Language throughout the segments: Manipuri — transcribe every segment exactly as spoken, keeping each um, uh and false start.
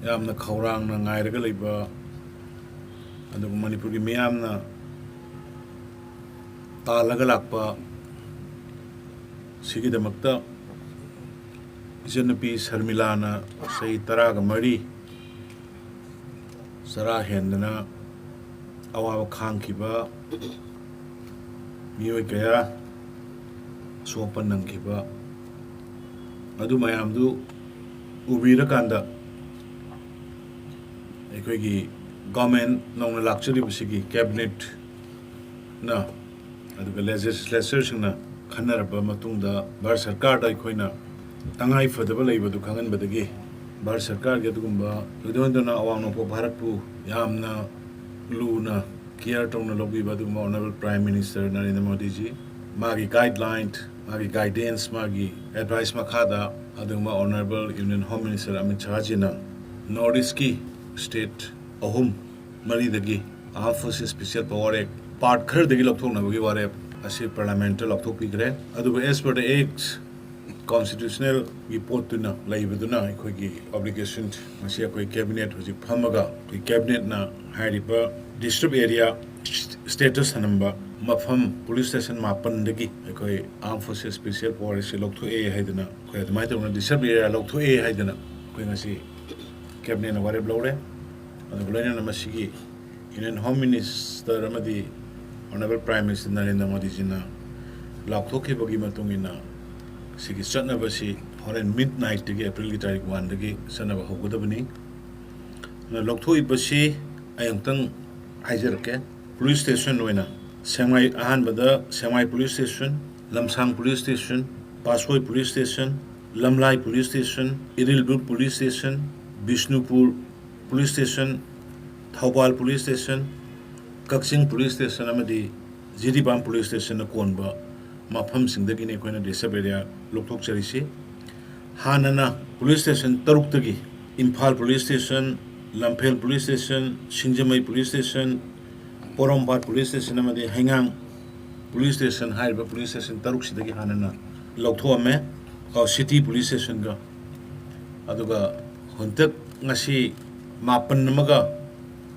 ꯌꯥꯝꯅ ꯈꯧꯔꯥꯡꯅ ꯉꯥꯏꯔꯒ ꯂꯩꯕ, ꯑꯗꯨꯒ ꯃꯅꯤꯄꯨꯔꯒꯤ ꯃꯤꯌꯥꯝꯅ ꯇꯥꯜꯂꯒ ꯂꯥꯛꯄ ꯁꯤꯒꯤꯗꯃꯛꯇ ꯏꯆꯟꯅꯨꯄꯤ ꯁꯔꯃꯤꯂꯥꯅ ꯆꯍꯤ ꯇꯔꯥꯒ ꯃꯔꯤ ꯆꯔꯥ ꯍꯦꯟꯗꯅ ꯑꯋꯥꯕ ꯈꯥꯡꯈꯤꯕ, ꯃꯤꯑꯣꯏ ꯀꯌꯥ ꯑꯁꯣꯛ ꯑꯄꯟ ꯅꯪꯈꯤꯕ, ꯑꯗꯨ ꯃꯌꯥꯝꯗꯨ ꯎꯕꯤꯔꯀꯥꯟꯗ ꯑꯩꯈꯣꯏꯒꯤ ꯒꯣꯔꯃꯦꯟ ꯅꯧꯅ ꯂꯥꯛꯆꯔꯤꯕꯁꯤꯒꯤ ꯀꯦꯕꯤꯅꯦꯠꯅ ꯑꯗꯨꯒ ꯂꯦꯖꯤꯁꯂꯦꯆꯔꯁꯤꯡꯅ ꯈꯟꯅꯔꯕ ꯃꯇꯨꯡꯗ ꯚꯥꯔꯠ ꯁꯔꯀꯥꯔꯗ ꯑꯩꯈꯣꯏꯅ ꯇꯉꯥꯏ ꯐꯗꯕ ꯂꯩꯕꯗꯨ ꯈꯪꯍꯟꯕꯗꯒꯤ ꯚꯥꯔꯠ ꯁꯔꯀꯥꯔꯒꯤ ꯑꯗꯨꯒꯨꯝꯕ ꯊꯣꯏꯗꯣꯛ ꯍꯦꯟꯗꯣꯛꯅ ꯑꯋꯥꯡ ꯅꯣꯡꯄꯣꯛ ꯚꯥꯔꯠꯄꯨ ꯌꯥꯝꯅ ꯂꯨꯅ ꯀꯤꯌꯔ ꯇꯧꯅ ꯂꯧꯕꯤꯕ ꯑꯗꯨꯒꯨꯝꯕ honourable prime minister Narendra Modiji, ꯃꯥꯒꯤ ꯒꯥꯏꯗꯂꯥꯏꯟ, ꯃꯥꯒꯤ ꯒꯥꯏꯗꯦꯟꯁ, ꯃꯥꯒꯤ ꯑꯦꯗꯚꯥꯏꯁ ꯃꯈꯥꯗ ꯑꯗꯨꯒꯨꯝꯕ honourable union home minister Amit ꯁꯥꯍꯖꯤꯅ ꯅꯣꯔꯠ ꯏꯁꯀꯤ ꯁ꯭ꯇꯦꯠ ꯑꯍꯨꯝ ꯃꯔꯤꯗꯒꯤ armed forces special power act part ꯈꯔꯗꯒꯤ ꯂꯧꯊꯣꯛꯅꯕꯒꯤ ꯋꯥꯔꯦꯞ ꯑꯁꯤ ꯄꯥꯔꯂꯥꯃꯦꯟꯠꯇ ꯂꯧꯊꯣꯛꯄꯤꯈ꯭ꯔꯦ꯫ ꯑꯗꯨꯕꯨ as per the act, ꯀꯣꯟꯁꯇꯤꯇ꯭ꯌꯨꯁꯅꯦꯜꯒꯤ ꯄꯣꯠꯇꯨꯅ ꯂꯩꯕꯗꯨꯅ ꯑꯩꯈꯣꯏꯒꯤ ꯑꯣꯕ꯭ꯂꯤꯒꯦꯁꯟ ꯉꯁꯤ ꯑꯩꯈꯣꯏ ꯀꯦꯕꯤꯅꯦꯠ ꯍꯧꯖꯤꯛ ꯐꯝꯃꯒ ꯑꯩꯈꯣꯏ ꯀꯦꯕꯤꯅꯦꯠꯅ ꯍꯥꯏꯔꯤꯕ ꯗꯤꯁꯇ꯭ꯔꯤꯛ ꯑꯦꯔꯤꯌꯥ ꯁ꯭ꯇꯦꯇꯁ ꯊꯅꯝꯕ ꯃꯐꯝ ꯄꯨꯂꯤꯁ ꯁ꯭ꯇꯦꯁꯟ ꯃꯥꯄꯟꯗꯒꯤ ꯑꯩꯈꯣꯏ ꯑꯥꯔꯝ ꯐꯣꯔꯁꯦꯁ ꯁ꯭ꯄꯦꯁꯤꯌꯦꯜ ꯄꯋꯥꯔꯁꯦ ꯂꯧꯊꯣꯛꯑꯦ ꯍꯥꯏꯗꯅ, ꯑꯩꯈꯣꯏ ꯑꯗꯨꯃꯥꯏꯅ ꯇꯧꯗꯅ ꯗꯤꯁꯇ꯭ꯔꯤꯛ ꯑꯦꯔꯤꯌꯥ ꯂꯧꯊꯣꯛꯑꯦ ꯍꯥꯏꯗꯅ ꯑꯩꯈꯣꯏ ꯉꯁꯤ ꯀꯦꯕꯤꯅꯦꯠꯅ ꯋꯥꯔꯦꯞ ꯂꯧꯔꯦ꯫ ꯑꯗꯨꯒ ꯂꯣꯏꯅꯅ ꯃꯁꯤꯒꯤ ꯌꯨꯅꯤꯌꯟ ꯍꯣꯝ ꯃꯤꯅꯤꯁꯇꯔ ꯑꯃꯗꯤ ꯑꯣꯅꯔꯦꯕꯜ ꯄ꯭ꯔꯥꯏꯝ ꯃꯤꯅꯤꯁꯇꯔ ꯅꯔꯦꯟꯗ꯭ꯔ ꯃꯣꯗꯤꯖꯤꯅ ꯂꯥꯎꯊꯣꯛꯈꯤꯕꯒꯤ ꯃꯇꯨꯡ ꯏꯟꯅ ꯁꯤꯒꯤ ꯆꯠꯅꯕꯁꯤ ꯍꯣꯔꯦꯟ ꯃꯤꯗ ꯅꯥꯏꯠꯇꯒꯤ, ꯑꯦꯄ꯭ꯔꯤꯜꯒꯤ ꯇꯥꯔꯤꯛ ꯋꯥꯟꯗꯒꯤ ꯆꯠꯅꯕ ꯍꯧꯒꯗꯕꯅꯤ꯫ ꯑꯗꯨꯅ ꯂꯧꯊꯣꯛꯏꯕꯁꯤ ꯑꯩ ꯑꯃꯨꯛꯇꯪ ꯍꯥꯏꯖꯔꯛꯀꯦ꯫ ꯄꯨꯂꯤꯁ ꯁ꯭ꯇꯦꯁꯟ ꯑꯣꯏꯅ ꯁꯦꯡꯃꯥꯏ, ꯑꯍꯥꯟꯕꯗ Sekmai police station, Lamsang police station, Patsoi police station, Lamlai police station, Irilbung police station, Bishnupur police station, Thoubal police station, Kakching police station ꯑꯃꯗꯤ ꯖꯤꯔꯤꯕꯥꯝ ꯄꯨꯂꯤꯁ ꯁ꯭ꯇꯦꯁꯟꯅ ꯀꯣꯟꯕ ꯃꯐꯝꯁꯤꯡꯗꯒꯤꯅꯤ ꯑꯩꯈꯣꯏꯅ ꯗꯤꯁꯇ꯭ꯔꯤꯛ ꯑꯦꯔꯤꯌꯥ ꯂꯧꯊꯣꯛꯆꯔꯤꯁꯤ꯫ ꯍꯥꯟꯅꯅ ꯄꯨꯂꯤꯁ ꯁ꯭ꯇꯦꯁꯟ ꯇꯔꯨꯛꯇꯒꯤ Imphal police station, Lamphel police station, Singjamei police station, Porompat police station ꯑꯃꯗꯤ ꯍꯩꯉꯥꯡ ꯄꯨꯂꯤꯁ ꯁ꯭ꯇꯦꯁꯟ ꯍꯥꯏꯔꯤꯕ ꯄꯨꯂꯤꯁ ꯁ꯭ꯇꯦꯁꯟ ꯇꯔꯨꯛꯁꯤꯗꯒꯤ ꯍꯥꯟꯅꯅ ꯂꯧꯊꯣꯛꯑꯝꯃꯦ꯫ ꯑ, ꯁꯤꯇꯤ ꯄꯨꯂꯤꯁ ꯁ꯭ꯇꯦꯁꯟꯒ꯫ ꯑꯗꯨꯒ ꯍꯟꯗꯛ ꯉꯁꯤ ꯃꯥꯄꯟ ꯑꯃꯒ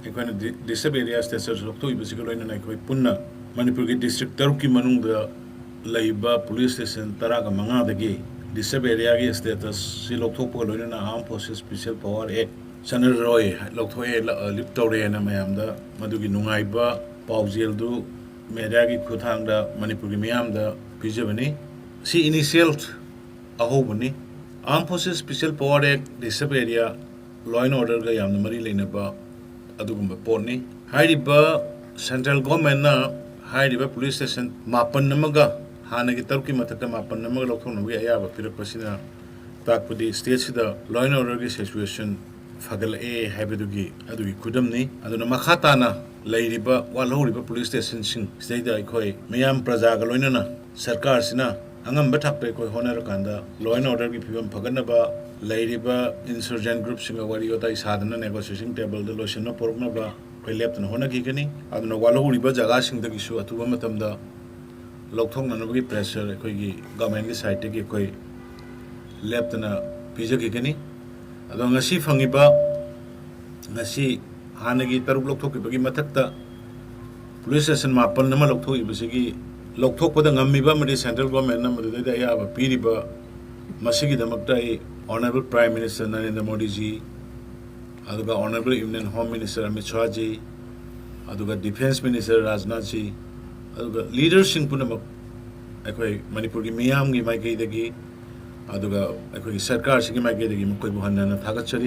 ꯑꯩꯈꯣꯏꯅ ꯗꯤ-, ꯗꯤꯁꯇꯔꯕ ꯑꯦꯔꯤꯌꯥ ꯁ꯭ꯇꯦꯇꯁ ꯂꯧꯊꯣꯛꯏꯕꯁꯤꯒ ꯂꯣꯏꯅꯅ ꯑꯩꯈꯣꯏ ꯄꯨꯟꯅ ꯃꯅꯤꯄꯨꯔꯒꯤ ꯗꯤꯁꯇ꯭ꯔꯤꯛ ꯇꯔꯨꯛꯀꯤ ꯃꯅꯨꯡꯗ ꯂꯩꯕ ꯄꯨꯂꯤꯁ ꯁ꯭ꯇꯦꯁꯟ ꯇꯔꯥꯒ ꯃꯉꯥꯗꯒꯤ ꯗꯤꯁꯇꯔꯕ ꯑꯦꯔꯤꯌꯥꯒꯤ ꯁ꯭ꯇꯦꯇꯁꯁꯤ ꯂꯧꯊꯣꯛꯄꯒ ꯂꯣꯏꯅꯅ ꯑꯥꯔꯝ ꯐꯣꯔꯁꯦꯁ ꯁ꯭ꯄꯤꯁꯦꯜ ꯄꯋꯥꯔ ꯑꯦꯛ ꯆꯠꯅꯔꯔꯣꯏ, ꯂꯧꯊꯣꯛꯑꯦ, ꯂ-, ꯂꯤꯐ ꯇꯧꯔꯦꯅ ꯃꯌꯥꯝꯗ ꯃꯗꯨꯒꯤ ꯅꯨꯡꯉꯥꯏꯕ ꯄꯥꯎꯖꯦꯜꯗꯨ ꯃꯦꯗꯤꯌꯥꯒꯤ ꯈꯨꯠꯊꯥꯡꯗ ꯃꯅꯤꯄꯨꯔꯒꯤ ꯃꯤꯌꯥꯝꯗ ꯄꯤꯖꯕꯅꯤ꯫ ꯁꯤ ꯏꯅꯤꯁꯤꯌꯦꯜ ꯑꯍꯧꯕꯅꯤ꯫ Armed forces special power act disturbed area law and ꯑꯣꯔꯗꯔꯒ ꯌꯥꯝꯅ ꯃꯔꯤ ꯂꯩꯅꯕ ꯑꯗꯨꯒꯨꯝꯕ ꯄꯣꯠꯅꯤ꯫ ꯍꯥꯏꯔꯤꯕ ꯁꯦꯟꯇ꯭ꯔꯦꯜ ꯒꯣꯔꯃꯦꯟꯅ ꯍꯥꯏꯔꯤꯕ ꯄꯨꯂꯤꯁ ꯁ꯭ꯇꯦꯁꯟ ꯃꯥꯄꯟ ꯑꯃꯒ ꯍꯥꯟꯅꯒꯤ ꯇꯔꯨꯛꯀꯤ ꯃꯊꯛꯇ ꯃꯥꯄꯟ ꯑꯃꯒ ꯂꯧꯊꯣꯛꯅꯕꯒꯤ ꯑꯌꯥꯕ ꯄꯤꯔꯛꯄꯁꯤꯅ ꯇꯥꯛꯄꯗꯤ ꯁ꯭ꯇꯦꯠꯁꯤꯗ ꯂꯣ ꯑꯦꯟ ꯑꯣꯔꯗꯔꯒꯤ ꯁꯤꯆꯨꯋꯦꯁꯟ ꯐꯒꯠꯂꯛꯑꯦ ꯍꯥꯏꯕꯗꯨꯒꯤ, ꯑꯗꯨꯒꯤ ꯈꯨꯗꯝꯅꯤ꯫ ꯑꯗꯨꯅ ꯃꯈꯥ ꯇꯥꯅ ꯂꯩꯔꯤꯕ ꯋꯥꯠꯍꯧꯔꯤꯕ ꯄꯨꯂꯤꯁ ꯁ꯭ꯇꯦꯁꯟꯁꯤꯡ ꯁꯤꯗꯩꯗ ꯑꯩꯈꯣꯏ ꯃꯤꯌꯥꯝ ꯄ꯭ꯔꯖꯥꯒ ꯂꯣꯏꯅꯅ ꯁꯔꯀꯥꯔꯁꯤꯅ ꯑꯉꯝꯕ ꯊꯥꯛꯇ ꯑꯩꯈꯣꯏ ꯍꯣꯠꯅꯔꯀꯥꯟꯗ ꯂꯣ ꯑꯦꯟ ꯑꯣꯔꯗꯔꯒꯤ ꯐꯤꯕꯝ ꯐꯒꯠꯅꯕ, ꯂꯩꯔꯤꯕ ꯏꯟꯁꯔꯖꯦꯟ ꯒ꯭ꯔꯨꯞꯁꯤꯡꯒ ꯋꯥꯔꯤ ꯋꯥꯇꯥꯏ ꯁꯥꯗꯅ ꯅꯦꯒꯣꯁꯤꯌꯦꯁꯟ ꯇꯦꯕꯜꯗ ꯂꯣꯏꯁꯤꯟꯕ ꯄꯨꯔꯛꯅꯕ ꯑꯩꯈꯣꯏ ꯂꯦꯞꯇꯅ ꯍꯣꯠꯅꯈꯤꯒꯅꯤ꯫ ꯑꯗꯨꯅ ꯋꯥꯠꯍꯧꯔꯤꯕ ꯖꯒꯥꯁꯤꯡꯗꯒꯤꯁꯨ ꯑꯊꯨꯕ ꯃꯇꯝꯗ ꯂꯧꯊꯣꯛꯅꯅꯕꯒꯤ ꯄ꯭ꯔꯦꯁꯔ ꯑꯩꯈꯣꯏꯒꯤ ꯒꯚꯔꯟꯃꯦꯟꯠꯀꯤ ꯁꯥꯏꯠꯇꯒꯤ ꯑꯩꯈꯣꯏ ꯂꯦꯞꯇꯅ ꯄꯤꯖꯈꯤꯒꯅꯤ꯫ ꯑꯗꯣ ꯉꯁꯤ ꯐꯪꯉꯤꯕ, ꯉꯁꯤ ꯍꯥꯟꯅꯒꯤ ꯇꯔꯨꯛ ꯂꯧꯊꯣꯛꯈꯤꯕꯒꯤ ꯃꯊꯛꯇ ꯄꯨꯂꯤꯁ ꯁ꯭ꯇꯦꯁꯟ ꯃꯥꯄꯟ ꯑꯃ ꯂꯧꯊꯣꯛꯏꯕꯁꯤꯒꯤ, ꯂꯧꯊꯣꯛꯄꯗ ꯉꯝꯃꯤꯕ ꯑꯃꯗꯤ ꯁꯦꯟꯇ꯭ꯔꯦꯜ ꯒꯣꯔꯃꯦꯟꯅ ꯃꯗꯨꯗꯩꯗ ꯑꯌꯥꯕ ꯄꯤꯔꯤꯕ, ꯃꯁꯤꯒꯤꯗꯃꯛꯇ ꯑꯩ honourable prime minister Narendra Modiji, ꯑꯗꯨꯒ honourable union home minister Amit Shahji, ꯑꯗꯨꯒ ꯗꯤꯐꯦꯟꯁ ꯃꯤꯅꯤꯁꯇꯔ ꯔꯥꯖꯅꯥꯊ ꯖꯤ, ꯑꯗꯨꯒ ꯂꯤꯗꯔꯁꯤꯡ ꯄꯨꯝꯅꯃꯛ, ꯑꯩꯈꯣꯏ ꯃꯅꯤꯄꯨꯔꯒꯤ ꯃꯤꯌꯥꯝꯒꯤ ꯃꯥꯏꯀꯩꯗꯒꯤ, ꯑꯗꯨꯒ ꯑꯩꯈꯣꯏꯒꯤ ꯁꯔꯀꯥꯔꯁꯤꯒꯤ ꯃꯥꯏꯀꯩꯗꯒꯤ ꯃꯈꯣꯏꯕꯨ ꯍꯟꯅ ꯍꯟꯅ ꯊꯥꯒꯠꯆꯔꯤ꯫